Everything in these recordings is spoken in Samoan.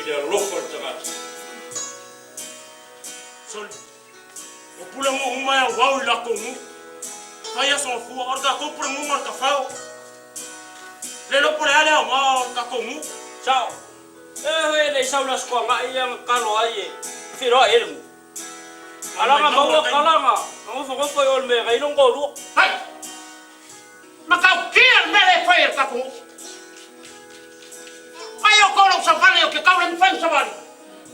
le alofa o le tagata. Soli, o pulenu'u uma e auau i latou nuu. Fai aso gafua, o le tatou pulenu'u ma le tafao. Le iloa po o le a le aoga o le tatou nuu. Sao. E hoi e le i sau le Aso Toaga'i ia na talo ai e feiloai ai le nuu. Alaga maua tala na nofonofo i o i le mea e nai lona toalua. Hai! Matautia le mea lea e fai e le tatou nuu. Fai outou lau savali ou te tau le mafai ona savali.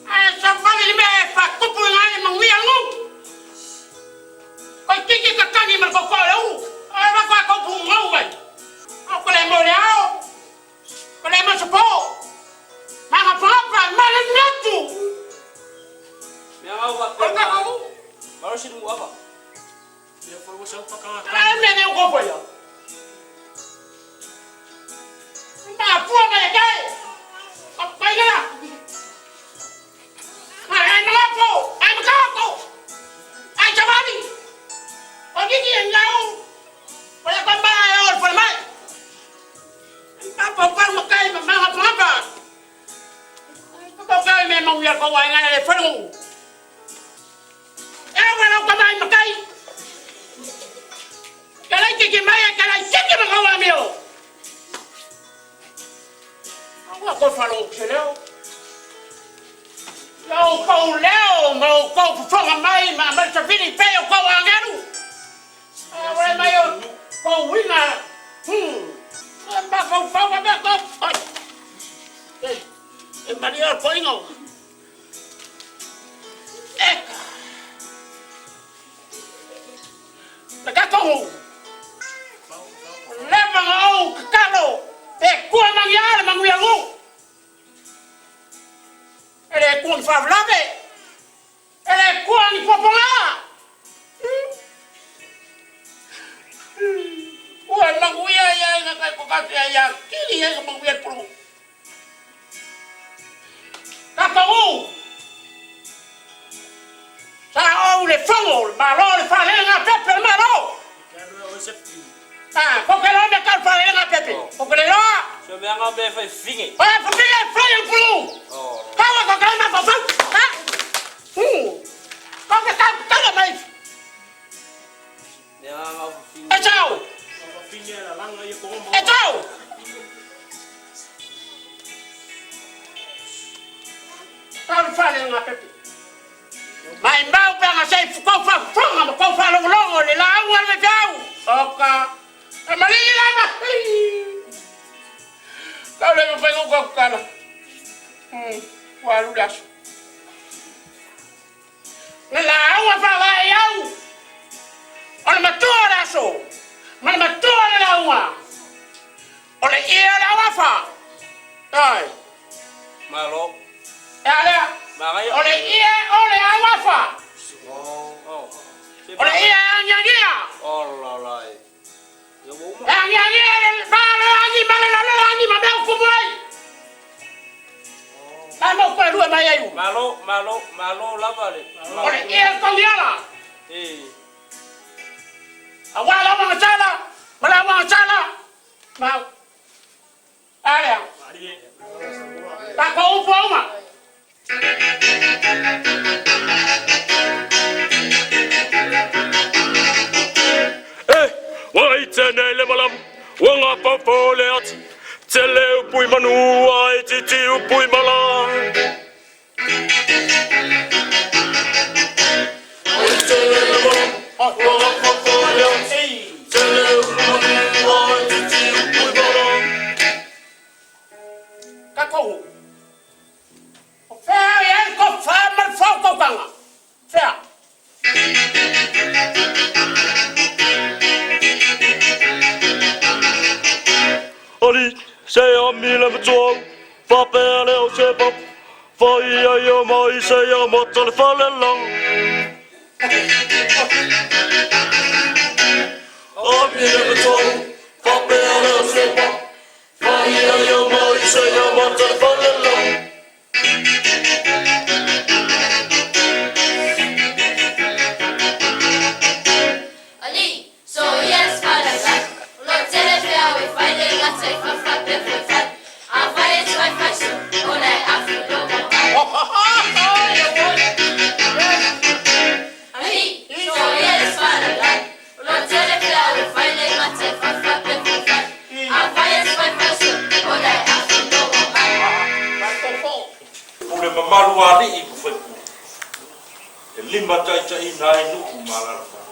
Ae savali i le mea e faatupuina ai le manuia o le nuu. Toeitiiti tatagi ma le tootoo o le ulu. Ae avatu a outou pugugau mai. Ou te le moe i le ao. Ou te le moe i se po. Magafagafa maleni atu. Mea ngau O le faapea tatou nuu. malosi le muava. A mea nei ua faia? Mafua mai e kai. Mai la. Ai ai malapo, ai makako. Ai savali. O niki e ngau. O le kwa mai o le mai. Papa pa makai ma manga papa. Ko kai me mau ia ko wai ngai le whanau. E aua lau tama i matai. Ke lai tiki mai e ke lai tiki ma kau amio. Aua koe whalo se leo. Lau kou leo ma o kou fofoga mai ma mai safili pe o kou angelu. Aua le mai o kou uiga. Ma kou fau ma mea kou. Ai. E maria o koinga. Eka. Le tatou leva na ou tatalo e kua mangia le manuia nuu. E le kua ni faalavelave. E le kua ni puapuaga. Ua manuia ia ina kai ko kasi ia kili ia manuia pulu. Tatou Sa ou le fono, le Malo, le faalelega pepe o le Malo. Ah, ko ke loa mea tau faalelega pepe. Ko ke le loa. So mea nga mea fai fine. Fa fine fai o pulu. Kaua ko ke ma fa. Ha? Ko ke tau tala mai. Mea nga fine. E tau. E tau. Tau le faalelega pepe. Maimau pe aga se i kou faafofoga ma kou faalogologo i le lauga a le faifeau. Oka, e maligi lava. Tau le mafai ou kau tala. Ua alu le aso. Le lauga faavae au o le matua o le aso ma le matua o le lauga o le ie o le auafa. Ai. Malo. E a lea? Manaia. O le ie o le auafa. O le ie e agiagia. Ola la e. E agiagia le faalagi ma le lalolagi ma mea o kumu ai. Ma mau koe lua mai ai uma. Malo, malo, malo lava le. O le ie o Togiala. E. Aua la uagasala, ma la uagasala. Mau. A lea. Tatou upu auma. E, ua ite nei le malama, ua gapaupau le ata, tele upu i manu a itiiti upu i mala. Ua ite nei le malama, ua gapaupau le ata, tele upu i manu a itiiti upu i mala. Tatou. O fea e i ai le tofa ma le faautautaga? Fea? Ali, se ami le matuau, faapea lea o se papa, fai ai o mai se ia mata le fale la. Ami le matuau, faapea lea o se papa, fai ai o mai se ia mata le fale la. Alii, so yes falagai, o lo tele feau e fai le gata i fafa pe foi fai, a fai e tuai fai so, ona e afu lo mamalu a alii ma faipule e limataitaiina ai nuu ma alaalafaga.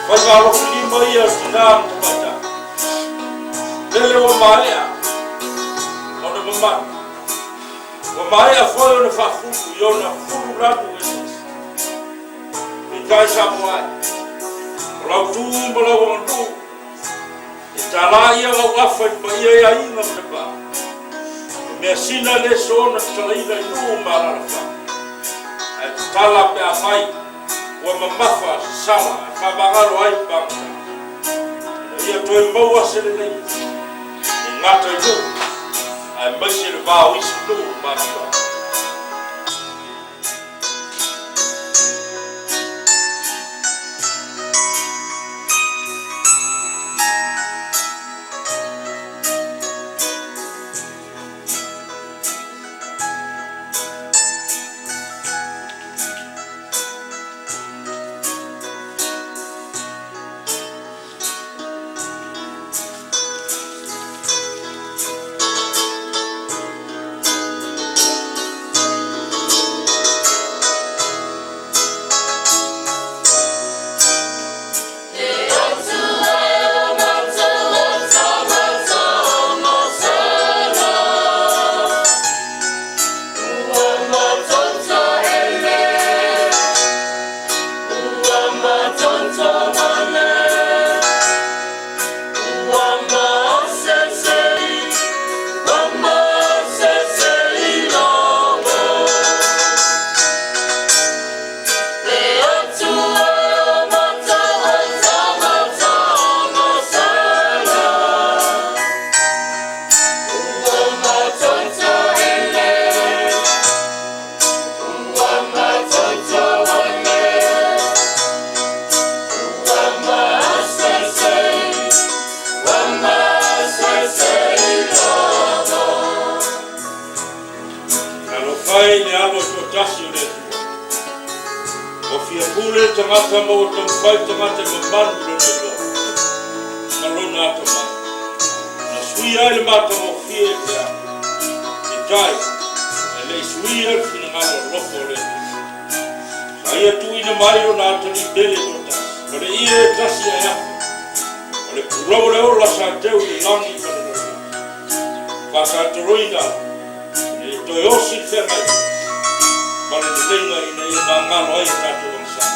Faiga alofilima ia o tina ma tamaitai. Lele ua maea ona mamalu. Ua maea foi ona faafulu i ona fulu lanu eseese. Peitai Samoa e, o lau tu ma lau aganuu, e tala ia lau afa i le paia i aiga ma Tapaau. Measina e le soona tatalaina i nuu ma alaalafaga, ae tatala pe afai ua mamafa sasala e faamagalo ai pagota, ina ia toe maua se lelei, e gata i nuu, aemaise le va o isi nuu ma afioaga. Talofa e i le alo e toatasi o le Atua. Ua fia pule le tagata ma ua taumafai le tagata e mamalu i lona iloa ma lona atamai. Na suia ai le matagofie i le alo. Peitai, e le i suia le finagalo alofa o le Atua. Sa ia tuuina mai lona atalii pele toatasi, o le ie e tasi ae afe, o le pulou o le ola sa teu i le lagi ma le lalolagi. Faasatoloina ina ia toe osi le feagaiga ma le leleiga ina ia magalo ai a tatou agasala.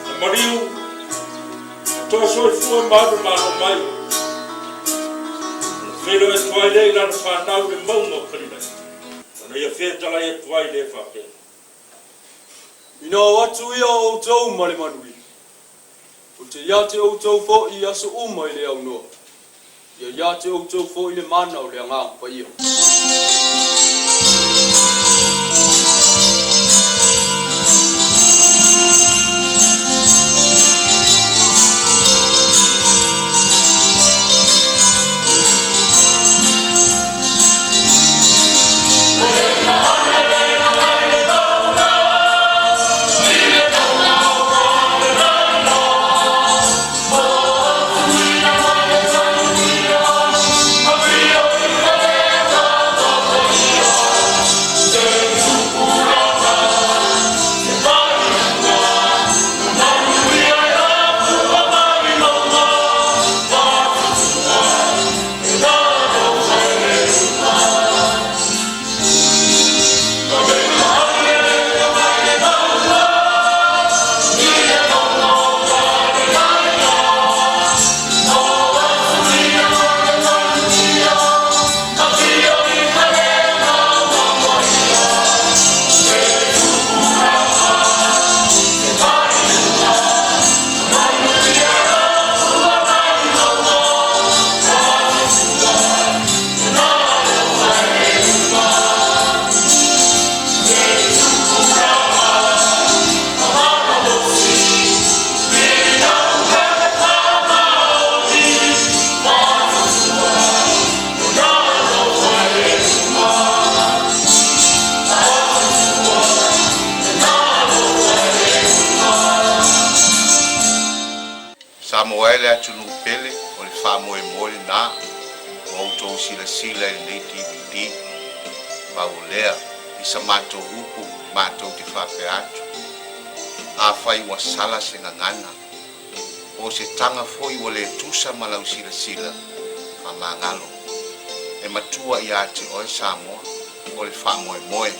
Na maliu na toe soifua ma alu malo mai. Ona feiloai atu ai lea i lana fanau i le mauga o Kalilaia, ona ia fetalai atu ai lea faapea. Ina o atu ia o outou ma le manuia, ou te ia te outou foi i aso uma i le aunoa, ia ia te outou foi le mana o le Agaga Paia. Samoa e le atunuu pele, o le faamoemoe lena ua outou silasila i lenei DVD. Pau o lea, i sa matou upu matou te faapea atu, Afai ua sala se gagana, po o se taga foi ua le tusa ma lau silasila, faamagalo. E matua ia te oe Samoa, o le faamoemoe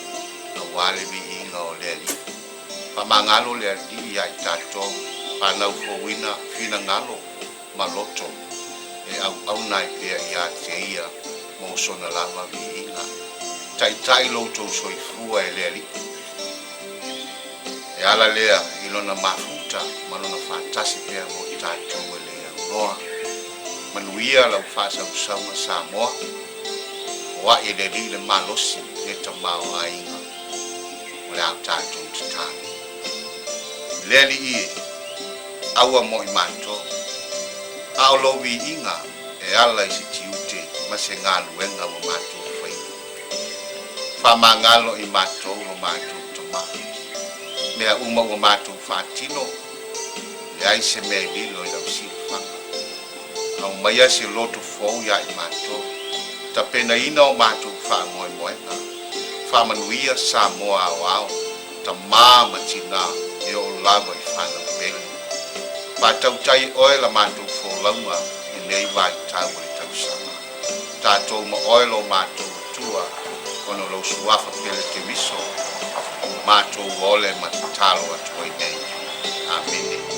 aua le viiga o le Alii. Faamagalo le Alii ia i tatou, faanaufouina finagalo ma loto e auauna ai pea ia te Ia mo sona lava viiga. Taitai lo outou soifua e le Alii. E ala lea i lona mafuta ma lona faatasi pea mo i tatou e le aunoa. Manuia lau faasausauga Samoa, o a'i e le Alii le malosi le tamaoaiga o le a tatou tatalo. Le Alii e, aua mo i matou, a o lou viiga e ala i se tiute ma se galuega ua matou faia. Faamagalo i matou lo matou tama. Mea uma ua matou faatino, leai se mea e lilo i lau silafaga. Aumaia se loto fou iā i matou, tapenaina o matou faamoemoega. Faamanuia Samoa aoao, tamā ma tinā e oo lava i fanau pele. Faatautai e oe la matou folauga i lenei vaitau o le tausaga. Tatou ma oe lo matou Atua, ona o lou suafa pele Keriso, matou ole ma tatalo atu ai nei. Amene.